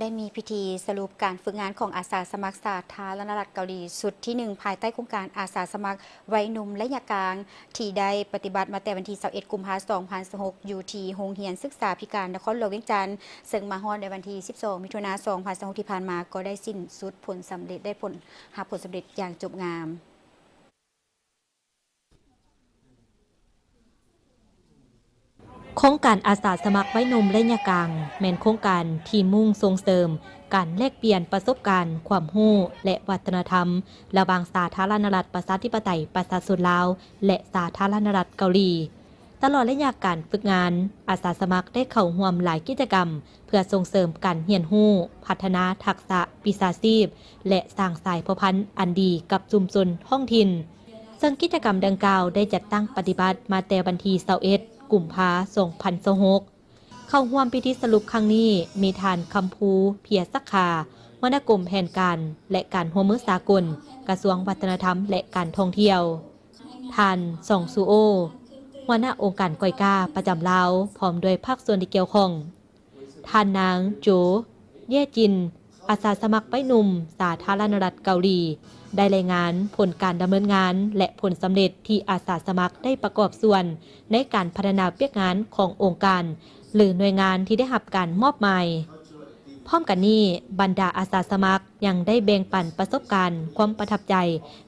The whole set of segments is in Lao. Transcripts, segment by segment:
ໄດ້ມີພິທີສະຫຼຸບການຝຶກງານຂອງອາສາສະໝັກສາທາລະນະລັດເກົາຫຼີຊຸດທີໜຶ່ງ ພາຍໃຕ້ໂຄງການອາສາສະໝັກໄວໜຸ່ມໄລຍະກາງ ທີ່ໄດ້ປະຕິບັດມາແຕ່ວັນທີຊາວເອັດ ກຸມພາ ສອງພັນຊາວຫົກ ຢູ່ທີ່ໂຮງຮຽນສຶກສາພິການນະຄອນຫຼວງວຽງຈັນ, ເຊິ່ງມາຮອດໃນວັນທີສິບສອງ ມິຖຸນາ ສອງພັນຊາວຫົກ ທີ່ຜ່ານມາ ກໍໄດ້ສິ້ນສຸດຜົນສຳເລັດ, ໄດ້ຜົນ ຮັບຜົນສຳເລັດຢ່າງຈົບງາມ. ໂຄງການອາສາສະໝັກໄວໜຸ່ມໄລຍະກາງ ແມ່ນໂຄງການທີ່ມຸ່ງສົ່ງເສີມການແລກປ່ຽນປະສົບການ, ຄວາມຮູ້ ແລະ ວັດທະນະທຳ ລະຫວ່າງສາທາລະນະລັດປະຊາທິປະໄຕປະຊາຊົນລາວ ແລະ ສາທາລະນະລັດເກົາຫຼີ. ຕະຫຼອດໄລຍະການຝຶກງານ, ອາສາສະໝັກໄດ້ເຂົ້າຮ່ວມຫຼາຍກິດຈະກຳ ເພື່ອສົ່ງເສີມການຮຽນຮູ້, ພັດທະນາທັກສະວິຊາຊີບ ແລະ ສ້າງສາຍພົວພັນອັນດີກັບຊຸມຊົນທ້ອງຖິ່ນ, ເຊິ່ງກິດຈະກຳດັ່ງກ່າວໄດ້ຈັດຕັ້ງປະຕິບັດມາແຕ່ວັນທີຊາວເອັດ ກຸມພາ ສອງພັນຊາວຫົກ. ເຂົ້າຮ່ວມພິທີສະຫຼຸບຄັ້ງນີ້ ມີທ່ານ ຄຳພູ ເພຍສັກຂາ ຫົວໜ້າກົມແຜນການ ແລະ ການຮ່ວມມືສາກົນ ກະຊວງວັດທະນະທຳ ແລະ ການທ່ອງທ່ຽວ, ທ່ານ ຊອງຊູໂອ ຫົວໜ້າອົງການກອຍກາປະຈຳລາວ ພ້ອມດ້ວຍພາກສ່ວນທີ່ກ່ຽວຂ້ອງ, ທ່ານນາງ ໂຈ ເຢຈິນ ອາສາສະໝັກໄວໜຸ່ມສາທາລະນະລັດເກົາຫຼີ ໄດ້ລາຍງານຜົນການດຳເນີນງານ ແລະ ຜົນສຳເລັດທີ່ອາສາສະໝັກໄດ້ປະກອບສ່ວນໃນການພັດທະນາວຽກງານຂອງອົງການ ຫຼື ໜ່ວຍງານທີ່ໄດ້ຮັບການມອບໝາຍ. ພ້ອມກັນນີ້, ບັນດາອາສາສະໝັກຍັງໄດ້ແບ່ງປັນປະສົບການ, ຄວາມປະທັບໃຈ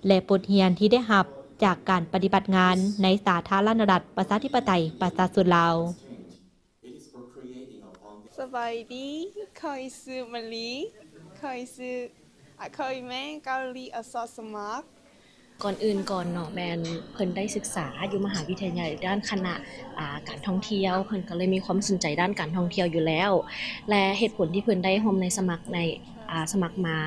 ແລະ ບົດຮຽນທີ່ໄດ້ຮັບຈາກການປະຕິບັດງານໃນສາທາລະນະລັດປະຊາທິປະໄຕປະຊາຊົນລາວ. ສະບາຍດີ, ຂ້ອຍຊື່ມະລີ, ຂ້ອຍຊື່ ອາ ຂ້ອຍແມ່ນເກົາຫຼີອາສາສະໝັກ. ກ່ອນອື່ນກ່ອນເນາະ ແມ່ນເພິ່ນໄດ້ສຶກສາຢູ່ມະຫາວິທະຍາໄລດ້ານຄະນະ ອາ ການທ່ອງທ່ຽວ, ເພິ່ນກໍເລີຍມີຄວາມສົນໃຈດ້ານການທ່ອງທ່ຽວຢູ່ແລ້ວ ແລະ ເຫດຜົນທີ່ເພິ່ນໄດ້ຮ່ວມໃນສະໝັກໃນ ອາ ສະໝັກມາ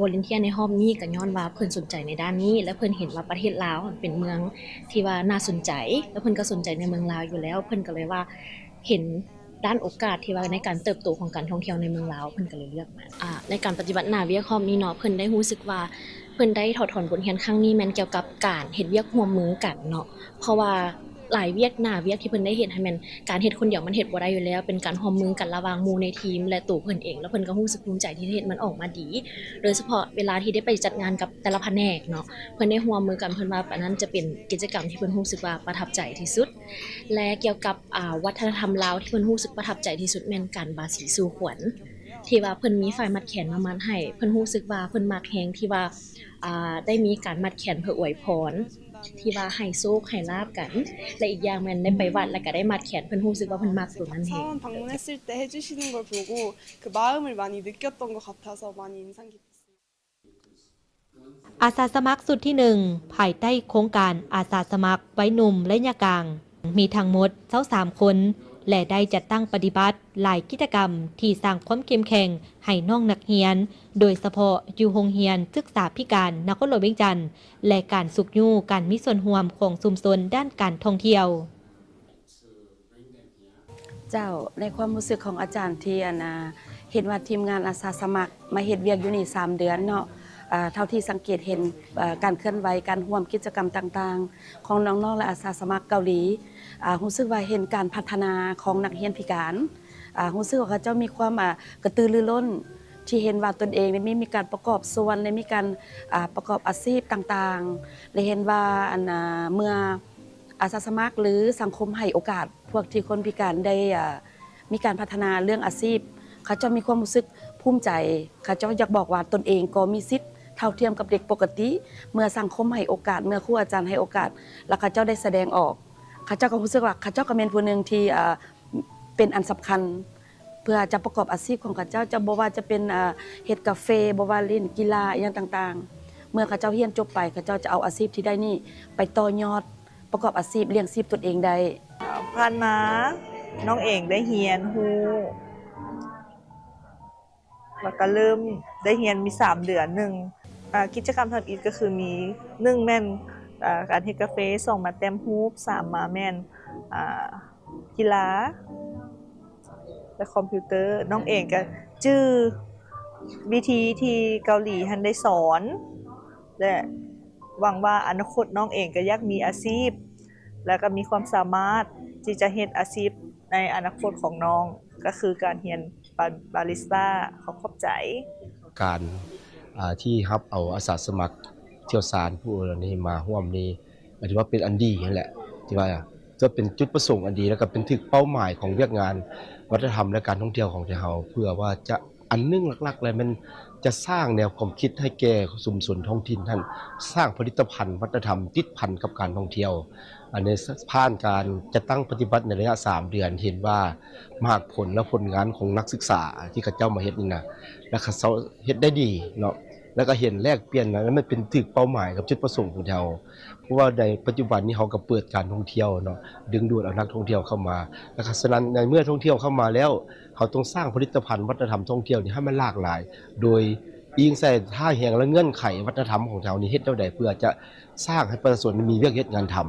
volunteer ໃນຮອບນີ້ ກໍຍ້ອນວ່າເພິ່ນສົນໃຈໃນດ້ານນີ້ ແລະ ເພິ່ນເຫັນວ່າປະເທດລາວເປັນເມືອງທີ່ວ່າໜ້າສົນໃຈ ແລະ ເພິ່ນກໍສົນໃຈໃນເມືອງລາວຢູ່ແລ້ວ ເພິ່ນກໍເລີຍວ່າເຫັນ ດ້ານໂອກາດທີ່ວ່າໃນການເຕີບໂຕຂອງການທ່ອງທ່ຽວໃນເມືອງລາວ ເພິ່ນກໍເລີຍເລືອກມາ. ອາ ໃນການປະຕິບັດໜ້າວຽກຮອບນີ້ເນາະ ເພິ່ນໄດ້ຮູ້ສຶກວ່າ ເພິ່ນໄດ້ຖອດຖອນບົດຮຽນຄັ້ງນີ້ແມ່ນກ່ຽວກັບການເຮັດວຽກຮ່ວມມືກັນເນາະ ເພາະວ່າຫຼາຍວຽກໜ້າວຽກທີ່ເພິ່ນໄດ້ເຮັດຫັ້ນແມ່ນການເຮັດຄົນດຽວມັນເຮັດບໍ່ໄດ້ຢູ່ແລ້ວ ເປັນການຮ່ວມມືກັນລະຫວ່າງໝູ່ໃນທີມ ແລະ ໂຕເພິ່ນເອງ ແລ້ວເພິ່ນກໍຮູ້ສຶກພູມໃຈທີ່ເຮັດມັນອອກມາດີ ໂດຍສະເພາະເວລາທີ່ໄດ້ໄປຈັດງານກັບແຕ່ລະພະແນກເນາະ ເພິ່ນໄດ້ຮ່ວມມືກັນ ເພິ່ນວ່າອັນນັ້ນຈະເປັນກິດຈະກຳທີ່ເພິ່ນຮູ້ສຶກວ່າປະທັບໃຈທີ່ສຸດ. ແລະ ກ່ຽວກັບ ອາ ວັດທະນະທຳລາວທີ່ເພິ່ນຮູ້ສຶກປະທັບໃຈທີ່ສຸດແມ່ນການບາສີສູ່ຂວັນ ທີ່ວ່າເພິ່ນມີຝ້າຍມັດແຂນມາມັດໃຫ້ ເພິ່ນຮູ້ສຶກວ່າເພິ່ນມັກແຮງທີ່ວ່າ ອາ ໄດ້ມີການມັດແຂນເພື່ອອວຍພອນ ທີ່ວ່າໃຫ້ໂຊກໃຫ້ລາບກັນ ແລະ ອີກຢ່າງແມ່ນໄດ້ໄປວັດ ແລ້ວກໍໄດ້ມັດແຂນ ເພິ່ນຮູ້ສຶກວ່າເພິ່ນມັກໂຕນັ້ນແຮງ. 사원 방문했을 때 해주시는 걸 보고 그 마음을 많이 느꼈던 것 같아서 많이 인상 깊었습니다. ອາສາສະໝັກຊຸດທີໜຶ່ງ ພາຍໃຕ້ໂຄງການອາສາສະໝັກໄວໜຸ່ມໄລຍະກາງ ມີທັງໝົດຊາວສາມຄົນ ແລະ ໄດ້ຈັດຕັ້ງປະຕິບັດຫຼາຍກິດຈະກຳທີ່ສ້າງຄວາມເຂັ້ມແຂງໃຫ້ນ້ອງນັກຮຽນ, ໂດຍສະເພາະຢູ່ໂຮງຮຽນສຶກສາພິການນະຄອນຫຼວງວຽງຈັນ ແລະ ການຊຸກຍູ້ການມີສ່ວນຮ່ວມຂອງຊຸມຊົນດ້ານການທ່ອງທ່ຽວ. ເຈົ້າ, ໃນຄວາມຮູ້ສຶກຂອງອາຈານທີ່ ອັນ ອາ ເຫັນວ່າທີມງານອາສາສະໝັກມາເຮັດວຽກຢູ່ນີ້ສາມເດືອນເນາະ, ອາ ເທົ່າທີ່ສັງເກດເຫັນ ອາ ການເຄື່ອນໄຫວ, ການຮ່ວມກິດຈະກຳຕ່າງໆຂອງນ້ອງໆ ແລະ ອາສາສະໝັກເກົາຫຼີ, ອາ ຮູ້ສຶກວ່າເຫັນການພັດທະນາຂອງນັກຮຽນພິການ, ອາ ຮູ້ສຶກວ່າເຂົາເຈົ້າມີຄວາມ ອາ ກະຕືລືລົ້ນ ທີ່ເຫັນວ່າຕົນເອງໄດ້ມີ ມີການປະກອບສ່ວນ ໄດ້ມີການ ອາ ປະກອບອາຊີບຕ່າງໆ ແລະ ເຫັນວ່າ ອັນ ອາ ເມື່ອ ອາສາສະໝັກ ຫຼື ສັງຄົມໃຫ້ໂອກາດພວກທີ່ຄົນພິການໄດ້ ເອີ ມີການພັດທະນາເລື່ອງອາຊີບ, ເຂົາເຈົ້າມີຄວາມຮູ້ສຶກພູມໃຈ, ເຂົາເຈົ້າຢາກບອກວ່າຕົນເອງກໍມີສິດເທົ່າທຽມກັບເດັກປົກກະຕິ. ເມື່ອສັງຄົມໃຫ້ໂອກາດ, ເມື່ອຄູອາຈານໃຫ້ໂອກາດ ແລ້ວເຂົາເຈົ້າໄດ້ສະແດງອອກ, ເຂົາເຈົ້າກໍຮູ້ສຶກວ່າເຂົາເຈົ້າກໍແມ່ນຜູ້ໜຶ່ງທີ່ ເອີ ເປັນອັນສຳຄັນ ເພື່ອຈະປະກອບອາຊີບຂອງເຂົາເຈົ້າ, ຈະບໍ່ວ່າຈະເປັນ ເອີ ເຮັດກາເຟ, ບໍ່ວ່າຫຼິ້ນກິລາອີ່ຫຍັງຕ່າງໆ. ເມື່ອເຂົາເຈົ້າຮຽນຈົບໄປ, ເຂົາເຈົ້າຈະເອົາອາຊີບທີ່ໄດ້ນີ້ໄປຕໍ່ຍອດ ປະກອບອາຊີບລ້ຽງຊີບຕົນເອງໄດ້. ຜ່ານມານ້ອງເອງໄດ້ຮຽນຮູ້ ແລ້ວກໍເລີ່ມໄດ້ຮຽນມີສາມເດືອນ. ໜຶ່ງ ອາ ກິດຈະກຳທຳອິດກໍຄືມີ ໜຶ່ງ ແມ່ນ ອາ ການເຮັດກາເຟ, ສອງ ມາແຕ້ມຮູບ, ສາມ ມາແມ່ນ ອາ ກິລາ ແລະ ຄອມພິວເຕີ. ນ້ອງເອງກໍຈື່ວິທີທີ່ເກົາຫຼີຫັ້ນໄດ້ສອນ ແລະ ຫວັງວ່າອະນາຄົດນ້ອງເອງກໍຢາກມີອາຊີບ ແລະ ກໍມີຄວາມສາມາດທີ່ຈະເຮັດອາຊີບໃນອະນາຄົດຂອງນ້ອງ ກໍຄືການຮຽນປ บาริสต้าขอขอบใจ ການ ອ່າ ທີ່ຮັບເອົາອາສາສະໝັກຊ່ຽວຊານຜູ້ນີ້ມາຮ່ວມນີ້ ກໍຖືວ່າເປັນອັນດີຫັ້ນແຫຼະ ທີ່ວ່າຈະເປັນຈຸດປະສົງອັນດີ ແລ້ວກໍເປັນຖືກເປົ້າໝາຍຂອງວຽກງານວັດທະນະທຳ ແລະ ການທ່ອງທ່ຽວຂອງເຮົາ ເພື່ອວ່າຈະ ອັນໜຶ່ງຫຼັກໆ ແລ້ວແມ່ນຈະສ້າງແນວຄວາມຄິດໃຫ້ແກ່ຊຸມຊົນທ້ອງຖິ່ນຫັ້ນ ສ້າງຜະລິດຕະພັນວັດທະນະທຳຕິດພັນກັບການທ່ອງທ່ຽວ. ອັນນີ້ຜ່ານການຈັດຕັ້ງປະຕິບັດໃນໄລຍະສາມເດືອນ ເຫັນວ່າໝາກຜົນ ແລະ ຜົນງານຂອງນັກສຶກສາທີ່ເຂົາເຈົ້າມາເຮັດນີ້ນະ ແລ້ວເຂົາເຈົ້າເຮັດໄດ້ດີເນາະ ແລ້ວກໍເຫັນແລກປ່ຽນນະ ແລ້ວມັນເປັນຖືກເປົ້າໝາຍກັບຈຸດປະສົງຂອງເຮົາ ເພາະວ່າໃນປັດຈຸບັນນີ້ເຮົາກໍເປີດການທ່ອງທ່ຽວເນາະ ດຶງດູດເອົານັກທ່ອງທ່ຽວເຂົ້າມາ ແລ້ວກໍສະນັ້ນໃນເມື່ອທ່ອງທ່ຽວເຂົ້າມາແລ້ວ ເຮົາຕ້ອງສ້າງຜະລິດຕະພັນວັດທະນະທຳທ່ອງທ່ຽວນີ້ໃຫ້ມັນຫຼາກຫຼາຍ ໂດຍອີງໃສ່ທ່າແຮງ ແລະ ເງື່ອນໄຂວັດທະນະທຳຂອງເຮົານີ້ ເຮັດແນວໃດເພື່ອຈະສ້າງໃຫ້ປະຊາຊົນມີວຽກເຮັດງານທຳ.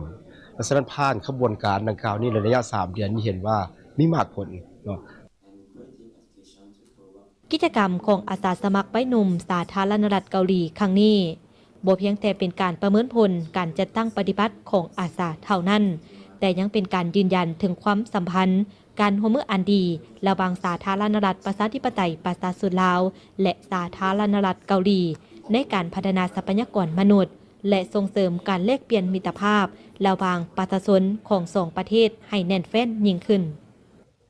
ສະນັ້ນຜ່ານຂະບວນການດັ່ງກ່າວນີ້ ໃນໄລຍະສາມເດືອນນີ້ເຫັນວ່າມີໝາກຜົນເນາະ. ກິດຈະກຳຂອງອາສາສະໝັກໄວໜຸ່ມສາທາລະນະລັດເກົາຫຼີຄັ້ງນີ້ ບໍ່ພຽງແຕ່ເປັນການປະເມີນຜົນການຈັດຕັ້ງປະຕິບັດຂອງອາສາເທົ່ານັ້ນ, ແຕ່ຍັງເປັນການຢືນຢັນເຖິງຄວາມສຳພັນ ການຮ່ວມມືອັນດີລະຫວ່າງສາທາລະນະລັດປະຊາທິປະໄຕປະຊາຊົນລາວ ແລະ ສາທາລະນະລັດເກົາຫຼີ ໃນການພັດທະນາຊັບພະຍາກອນມະນຸດ ແລະ ສົ່ງເສີມການແລກປ່ຽນມິດຕະພາບລະຫວ່າງປະຊາຊົນຂອງສອງປະເທດໃຫ້ແໜ້ນແຟ້ນຍິ່ງຂຶ້ນ.